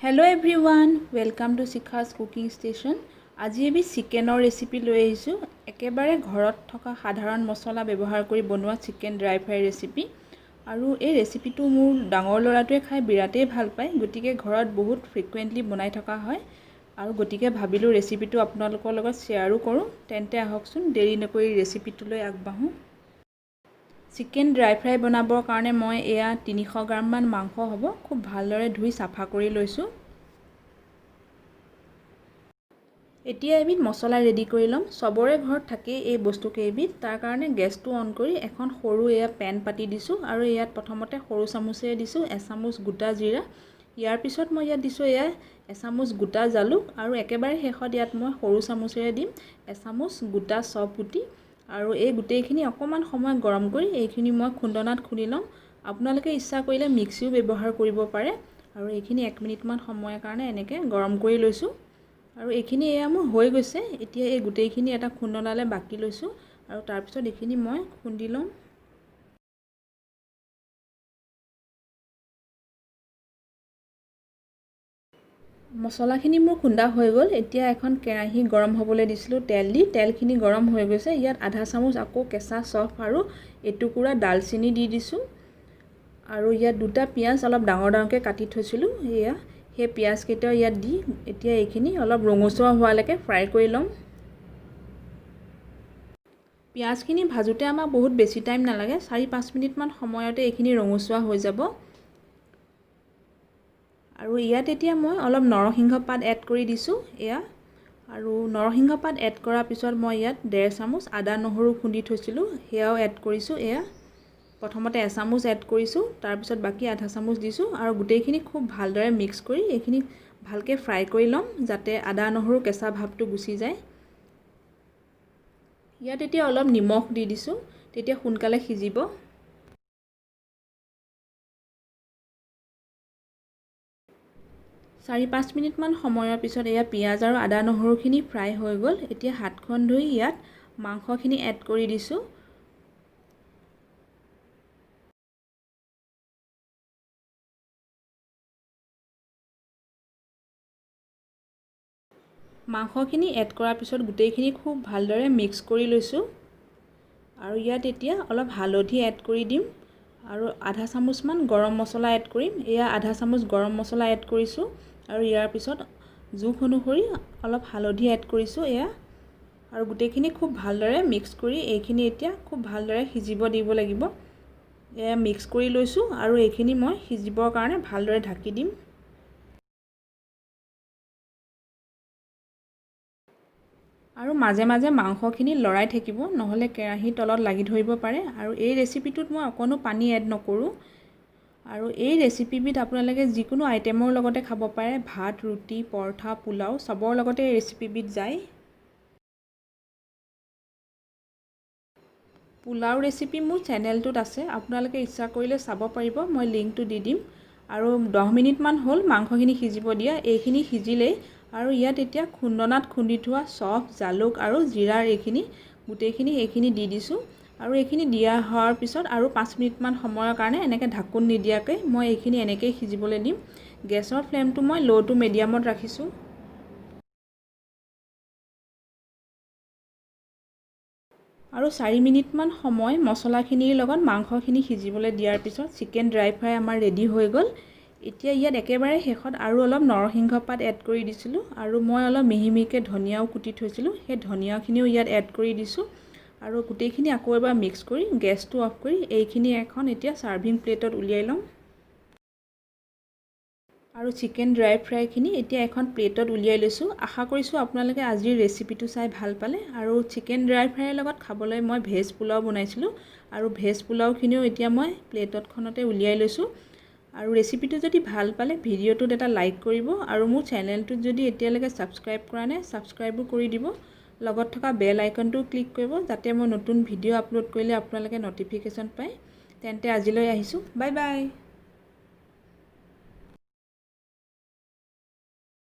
Hello everyone, welcome to Shikha's Cooking Station. আজি এবিধ চিকেনৰ ৰেচিপি লৈ আহিছোঁ। একেবাৰে ঘৰত থকা সাধাৰণ মছলা ব্যৱহাৰ কৰি বনোৱা চিকেন ড্ৰাই ফ্ৰাই ৰেচিপি। আৰু এই ৰেচিপিটো মোৰ ডাঙৰ ল'ৰাটোৱে খাই বিৰাটেই ভাল পায়, গতিকে ঘৰত বহুত ফ্ৰিকুৱেণ্টলি বনাই থকা হয় আৰু গতিকে ভাবিলোঁ ৰেচিপিটো আপোনালোকৰ লগত শ্বেয়াৰো কৰোঁ। তেন্তে আহকচোন, দেৰি নকৰি ৰেচিপিটোলৈ আগবাঢ়োঁ। চিকেন ড্ৰাই ফ্ৰাই বনাবৰ কাৰণে মই এয়া 300 গ্ৰামমান মাংস হ'ব, খুব ভালদৰে ধুই চাফা কৰি লৈছোঁ। এতিয়া এবিধ মছলা ৰেডি কৰি ল'ম। চবৰে ঘৰত থাকেই এই বস্তু কেইবিধ। তাৰ কাৰণে গেছটো অন কৰি এখন সৰু এয়া পেন পাতি দিছোঁ আৰু ইয়াত প্ৰথমতে সৰু চামুচেৰে দিছোঁ এচামুচ গোটা জিৰা। ইয়াৰ পিছত মই ইয়াত দিছোঁ এয়া এচামুচ গোটা জালুক আৰু একেবাৰে শেষত ইয়াত মই সৰু চামুচেৰে দিম এচামুচ গোটা চফ গুটি। আৰু এই গোটেইখিনি অকণমান সময় গৰম কৰি এইখিনি মই খুন্দনাত খুন্দি ল'ম। আপোনালোকে ইচ্ছা কৰিলে মিক্সিও ব্যৱহাৰ কৰিব পাৰে। আৰু এইখিনি 1 মিনিটমান সময়ৰ কাৰণে এনেকৈ গৰম কৰি লৈছোঁ আৰু এইখিনি এয়া মোৰ হৈ গৈছে। এতিয়া এই গোটেইখিনি এটা খুন্দনালৈ বাকি লৈছোঁ আৰু তাৰপিছত এইখিনি মই খুন্দি ল'ম। মছলাখিনি মোৰ খুন্দা হৈ গ'ল। এতিয়া এখন কেৰাহী গৰম হ'বলৈ দিছিলোঁ তেল দি। তেলখিনি গৰম হৈ গৈছে। ইয়াত আধা চামুচ আকৌ কেঁচা চফ আৰু এটুকুৰা ডালচেনি দি দিছোঁ। আৰু ইয়াত দুটা পিঁয়াজ অলপ ডাঙৰ ডাঙৰকৈ কাটি থৈছিলোঁ, এয়া সেই পিঁয়াজকেইটাও ইয়াত দি এতিয়া এইখিনি অলপ ৰঙচুৱা হোৱালৈকে ফ্ৰাই কৰি ল'ম। পিঁয়াজখিনি ভাজোঁতে আমাক বহুত বেছি টাইম নালাগে। 4-5 মিনিটমান সময়তে এইখিনি ৰঙচুৱা হৈ যাব। আৰু ইয়াত এতিয়া মই অলপ নৰসিংহ পাত এড কৰি দিছোঁ এয়া। আৰু নৰসিংহ পাত এড কৰাৰ পিছত মই ইয়াত 1.5 চামুচ আদা নহৰু খুন্দি থৈছিলোঁ, সেয়াও এড কৰিছোঁ। এয়া প্ৰথমতে এচামুচ এড কৰিছোঁ, তাৰপিছত বাকী আধা চামুচ দিছোঁ আৰু গোটেইখিনি খুব ভালদৰে মিক্স কৰি এইখিনি ভালকৈ ফ্ৰাই কৰি ল'ম, যাতে আদা নহৰু কেঁচা ভাৱটো গুচি যায়। ইয়াত এতিয়া অলপ নিমখ দি দিছোঁ, তেতিয়া সোনকালে সিজিব। 4-5 মিনিটমান সময়ৰ পিছত এয়া পিঁয়াজ আৰু আদা নহৰুখিনি ফ্ৰাই হৈ গ'ল। এতিয়া হাতখন ধুই ইয়াত মাংসখিনি এড কৰি দিছোঁ। মাংসখিনি এড কৰাৰ পিছত গোটেইখিনি খুব ভালদৰে মিক্স কৰি লৈছোঁ। আৰু ইয়াত এতিয়া অলপ হালধি এড কৰি দিম আৰু আধা চামুচমান গৰম মছলা এড কৰিম। এয়া আধা চামুচ গৰম মছলা এড কৰিছোঁ আৰু ইয়াৰ পিছত জোখ অনুসৰি অলপ হালধি এড কৰিছোঁ এয়া। আৰু গোটেইখিনি খুব ভালদৰে মিক্স কৰি এইখিনি এতিয়া খুব ভালদৰে সিজিব দিব লাগিব। এয়া মিক্স কৰি লৈছোঁ আৰু এইখিনি মই সিজিবৰ কাৰণে ভালদৰে ঢাকি দিম। আৰু মাজে মাজে মাংসখিনি লৰাই থাকিব, নহ'লে কেৰাহীৰ তলত লাগি ধৰিব পাৰে। আৰু এই ৰেচিপিটোত মই অকণো পানী এড নকৰোঁ। আৰু এই ৰেচিপিবিধ আপোনালোকে যিকোনো আইটেমৰ লগতে খাব পাৰে। ভাত, ৰুটি, পৰঠা, পোলাও চবৰ লগতে এই ৰেচিপিবিধ যায়। পোলাও ৰেচিপি মোৰ চেনেলটোত আছে, আপোনালোকে ইচ্ছা কৰিলে চাব পাৰিব, মই লিংকটো দি দিম। আৰু 10 মিনিটমান হ'ল মাংসখিনি সিজিব দিয়া। এইখিনি সিজিলেই আৰু ইয়াত এতিয়া খুন্দনাত খুন্দি থোৱা চফ, জালুক আৰু জিৰাৰ এইখিনি গোটেইখিনি এইখিনি দি দিছোঁ। আৰু এইখিনি দিয়া হোৱাৰ পিছত আৰু 5 মিনিটমান সময়ৰ কাৰণে এনেকৈ ঢাকোন নিদিয়াকৈ মই এইখিনি এনেকৈয়ে সিজিবলৈ দিম। গেছৰ ফ্লেমটো মই ল' টু মিডিয়ামত ৰাখিছোঁ। আৰু 4 মিনিটমান সময় মছলাখিনিৰ লগত মাংসখিনি সিজিবলৈ দিয়াৰ পিছত চিকেন ড্ৰাই ফ্ৰাই আমাৰ ৰেডি হৈ গ'ল। এতিয়া ইয়াত একেবাৰে শেষত আৰু অলপ নৰসিংহ পাত এড কৰি দিছিলোঁ আৰু মই অলপ মিহি মিহিকৈ ধনিয়াও কুটি থৈছিলোঁ, সেই ধনিয়াখিনিও ইয়াত এড কৰি দিছোঁ। আৰু গোটেইখিনি আকৌ এবাৰ মিক্স কৰি গেছটো অফ কৰি এইখিনি এখন এতিয়া ছাৰ্ভিং প্লেটত উলিয়াই ল'ম। আৰু চিকেন ড্ৰাই ফ্ৰাইখিনি এতিয়া এখন প্লেটত উলিয়াই লৈছোঁ। আশা কৰিছোঁ আপোনালোকে আজিৰ ৰেচিপিটো চাই ভাল পালে। আৰু চিকেন ড্ৰাই ফ্ৰাইৰ লগত খাবলৈ মই ভেজ পোলাও বনাইছিলোঁ আৰু ভেজ পোলাওখিনিও এতিয়া মই প্লেটতখনতে উলিয়াই লৈছোঁ। আৰু ৰেচিপিটো যদি ভাল পালে ভিডিঅ'টোত এটা লাইক কৰিব আৰু মোৰ চেনেলটোত যদি এতিয়ালৈকে ছাবস্ক্ৰাইব কৰা নাই, ছাবস্ক্ৰাইবো কৰি দিব। লগত থকা বেল আইকনটোও ক্লিক কৰিব, যাতে মই নতুন ভিডিঅ' আপলোড কৰিলে আপোনালোকে ন'টিফিকেশ্যন পায়। তেন্তে আজিলৈ আহিছোঁ, বাই বাই।